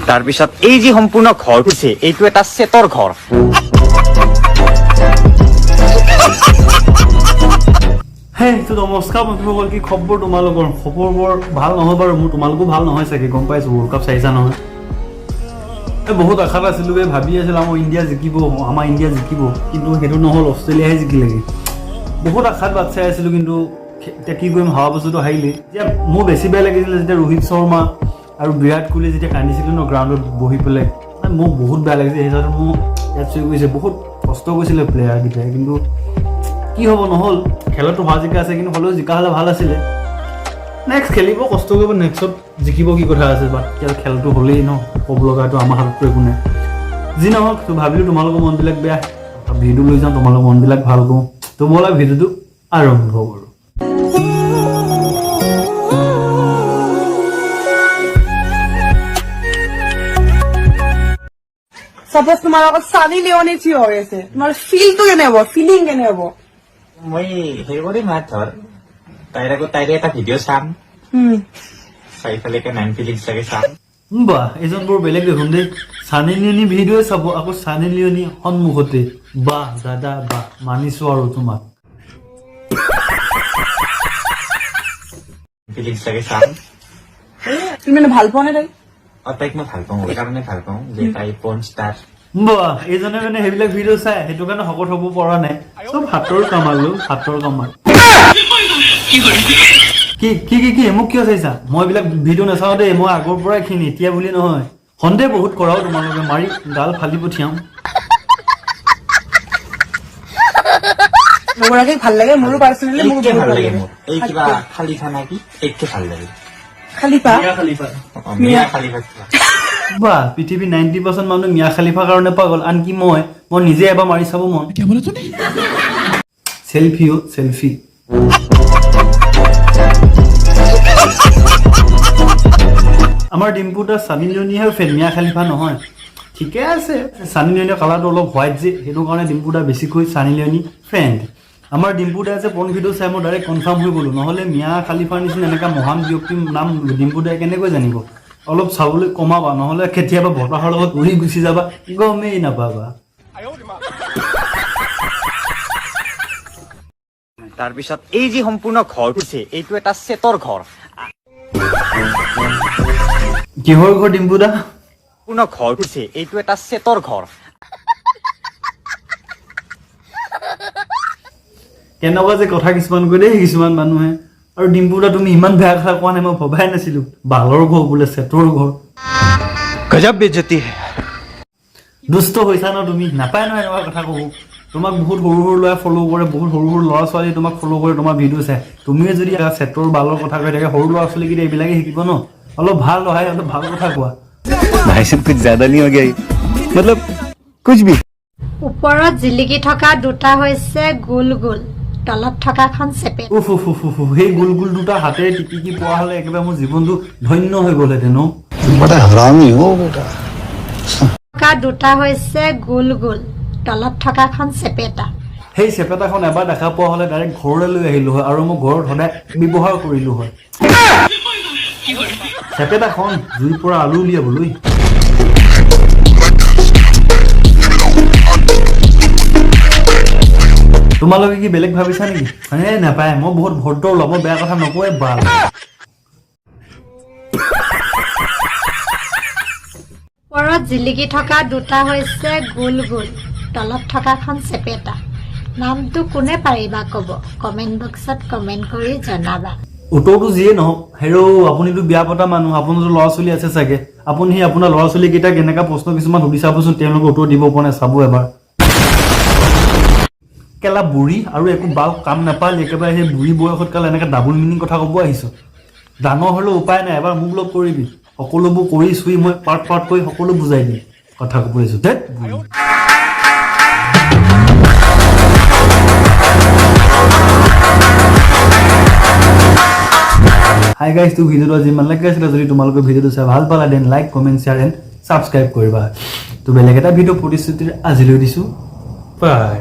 তাৰপিছত এই যি সম্পূৰ্ণ ঘৰটো আছে, এইটো এটা চেটৰ ঘৰ। হে তো নমস্কাৰ বন্ধুসকল, কি খবৰ তোমালোকৰ? খবৰ বৰ ভাল নহয় বাৰু মোৰ, তোমালোকো ভাল নহয় চাগে, গম পাইছোঁ। ৱৰ্ল্ড কাপ চাইছা নহয়? এই বহুত আশাত আছিলোঁ, এই ভাবি আছিলোঁ আমাৰ ইণ্ডিয়া জিকিব, আমাৰ ইণ্ডিয়া জিকিব, কিন্তু সেইটো নহ'ল, অষ্ট্ৰেলিয়াহে জিকিলেগৈ। বহুত আশাত বাট চাই আছিলোঁ, কিন্তু এতিয়া কি কৰিম, হাৱা বস্তুটো হাৰিলে। এতিয়া মোৰ বেছি বেয়া লাগিছিলে যেতিয়া ৰোহিত শৰ্মা আৰু বিৰাট কোহলি যেতিয়া কান্দিছিলে ন গ্ৰাউণ্ডত বহি পেলাই, মোৰ বহুত বেয়া লাগিছে। সেই হিচাপত মোৰ ইয়াত চুই গৈছে, বহুত কষ্ট কৰিছিলে প্লেয়াৰকেইটাই, কিন্তু কি হ'ব, নহ'ল। খেলতো হোৱা জিকা আছে, কিন্তু হ'লেও জিকা হ'লে ভাল আছিলে। নেক্সট খেলিব, কষ্ট কৰিব, নেক্সটত জিকিব, কি কথা আছে। বাট এতিয়া খেলটো হ'লেই ন, ক'ব লগাটো আমাৰ হাততো একো নাই। যি নহওক, তো ভাবিলোঁ তোমালোকৰ মনবিলাক বেয়া, ভিডিঅ' লৈ যাওঁ, তোমালোকৰ মনবিলাক ভাল কৰোঁ। তো ব'লা, ভিডিঅ'টো আৰম্ভ কৰোঁ। চাপ'জ তোমাৰ লগত চানি লিঅনি থিয় হৈ আছে, তোমাৰ ফিলটো কেনে হ'ব, ফিলিং কেনে হ'ব? মই হেৰি কৰিম আৰু ধৰ তাইৰ আগত তাইৰে এটা ভিডিঅ' চাম, চাই পেলাই নাইন ফিলিংছ লাগে চাম। বাহ, এইজন বৰ বেলেগ দেখোন দেই। চানি লিঅনি ভিডিঅ' চাব আকৌ চানি লিঅনি সন্মুখতে। বাহ দাদা বাহ, মানিছো আৰু তোমাক। ফিলিংছ লাগে চাম। তুমি মানে ভাল পোৱা নে তাইক? অ, তাইক মই ভাল পাওঁ, সেইকাৰণে ভাল পাওঁ যে তাই পৰ্ণ ষ্টাৰ। বাহ, এইজনে মানে সেইবিলাক ভিডিঅ' চাই, সেইটো কাৰণে শকত হ'ব পৰা নাই। চব হাতৰ কামাল অ, হাতৰ কামাল। কি কি কি কি, মোক কিয় চাইছা? মই এইবিলাক ভিডিঅ' নাচাওঁ দেই। মই আগৰ পৰাই খিনি, এতিয়া বুলি নহয়। সন্দেহ বহুত কৰাও তোমালোকে, মাৰি গাল ফালি পঠিয়াম। গৰাকীক ভাল লাগে, মোৰো পাৰ্চনেলি মোৰো এইকে বহুত ভাল ভাল লাগে লাগে। মোৰ। এই কিবা খালিফা না কি, এইকে ভাল লাগে। খালিফা? অ, মিয়া খালিফা কিবা। বাহ, পৃথিৱীৰ 90% মানুহ মিয়া খালিফাৰ কাৰণে পাগল। আনকি মই নিজে এবাৰ মাৰি চাব মন। চেলফি অ চেলফি। আমাৰ ডিম্পু দা চানি লিঅনিহে ফেন, মিয়া খালিফা নহয়। ঠিকে আছে, চানি লিঅনিৰ কালাৰটো অলপ হোৱাইট যে, সেইটো কাৰণে ডিম্পু দা বেছিকৈ চানি লিঅনি ফ্ৰেণ্ড। আমাৰ ডিম্পু দা যে পৰ্ণ ভিডিঅ' চাই মই ডাইৰেক্ট কনফাৰ্ম হৈ গ'লো, নহ'লে মিয়া খালিফাৰ নিচিনা এনেকুৱা মহান ব্যক্তিৰ নাম ডিম্পু দাই কেনেকৈ জানিব? অলপ চাবলৈ কমাবা, নহ'লে কেতিয়াবা বতাহৰ লগত উৰি গুচি যাবা, গমেই নাপাবা। তাৰপিছত এই যি সম্পূৰ্ণ ঘৰটো আছে, এইটো এটা চেটৰ ঘৰ। কিহৰ ঘৰ ডিম্পু দা? সম্পূৰ্ণ ঘৰটো আছে, এইটো এটা চেটৰ ঘৰ। কেনেকুৱা যে কথা কিছুমান কৈ দেই কিছুমান মানুহে। আৰু ডিম্পু দা, তুমি ইমান বেয়া কথা কোৱা নাই, মই ভবাই নাছিলো। বালৰ ঘৰ বোলে, চেটৰ ঘৰ। गजब बेइज्जती है। দুষ্ট হৈছা ন তুমি? নাপায় নহয় এনেকুৱা কথা ক'ব। তোমাক বহুত সৰু সৰু ল'ৰাই ফ'ল' কৰে, বহুত সৰু সৰু ল'ৰা ছোৱালী তোমাক ফ'ল' কৰে, তোমাৰ ভিডিঅ' চাই। তুমিয়ে যদি এটা চেটৰ বালৰ কথা কৈ থাকে, সৰু ল'ৰা ছোৱালীকেইটা এইবিলাকে শিকিব ন। অলপ ভাল হয়, অলপ ভাল কথা কোৱা। भाई साहब, कुछ ज्यादा नहीं हो गया ये? मतलब कुछ भी। ওপৰত জিলিকি থকা দুটা হৈছে গোল গোল, তলত থকাখন চেপেটা। উফ উফ উফ উফ, সেই গোল গোল দুটা হাতেৰে টিপিকি পোৱা হ'লে একেবাৰে মোৰ জীৱনটো ধন্য হৈ গ'লহেঁতেন অ'। बड़ा हरामी हो बेटा। থকা দুটা হৈছে গোল গোল, তলত থকাখন চেপেটা। সেই চেপেটাখন এবাৰ দেখা পোৱা হ'লে ডাইৰেক্ট ঘৰলৈ লৈ আহিলোঁ হয় আৰু মই ঘৰত সদায় ব্যৱহাৰ কৰিলোঁ হয়। চেপেটাখন জুইৰ পৰা আলু উলিয়াবলৈ। তোমালোকে কি বেলেগ ভাবিছা নেকি? এ নাপায়, মই বহুত ভদ্ৰ ওলাব, মই বেয়া কথা নকওঁৱে বাল। ওপৰত জিলিকি থকা দুটা হৈছে গোল গোল, তলত থকাখন চেপেটা। নামটো কোনে পাৰিবা ক'ব? কমেণ্ট বক্সত কমেণ্ট কৰি জনাবা। উত্তৰটো যিয়ে নহওক, হেৰৌ, আপুনিতো বিয়া পতা মানুহ, আপোনাৰতো ল'ৰা ছোৱালী আছে চাগে। আপুনি সেই আপোনাৰ ল'ৰা ছোৱালীকেইটাক এনেকুৱা প্ৰশ্ন কিছুমান সুধি চাবচোন, তেওঁলোকে উত্তৰ দিব পৰা নাই চাব এবাৰ। কেলা বুঢ়ী, আৰু একো বাল কাম নাপালি, একেবাৰে সেই বুঢ়ী বয়সত কাল এনেকৈ ডাবুল মিনিং কথা ক'ব আহিছ। ডাঙৰ হ'লেও উপায় নাই, এবাৰ মোক লগ কৰিবি, সকলোবোৰ কৰি চুই মই পাৰ্ট পাৰ্ট কৰি সকলো বুজাই দিম। কথা ক'ব আহিছো, ধেৎ বুঢ়ী। হাই গাইজ, তো ভিডিঅ'টো আজি ইমান লাগে আছিলে। যদি তোমালোকে ভিডিঅ'টো চাই ভাল পালা, then like, comment, share and subscribe কৰিবা। তো বেলেগ এটা ভিডিঅ' প্ৰতিশ্ৰুতিৰ আজিলৈ দিছোঁ, বাই।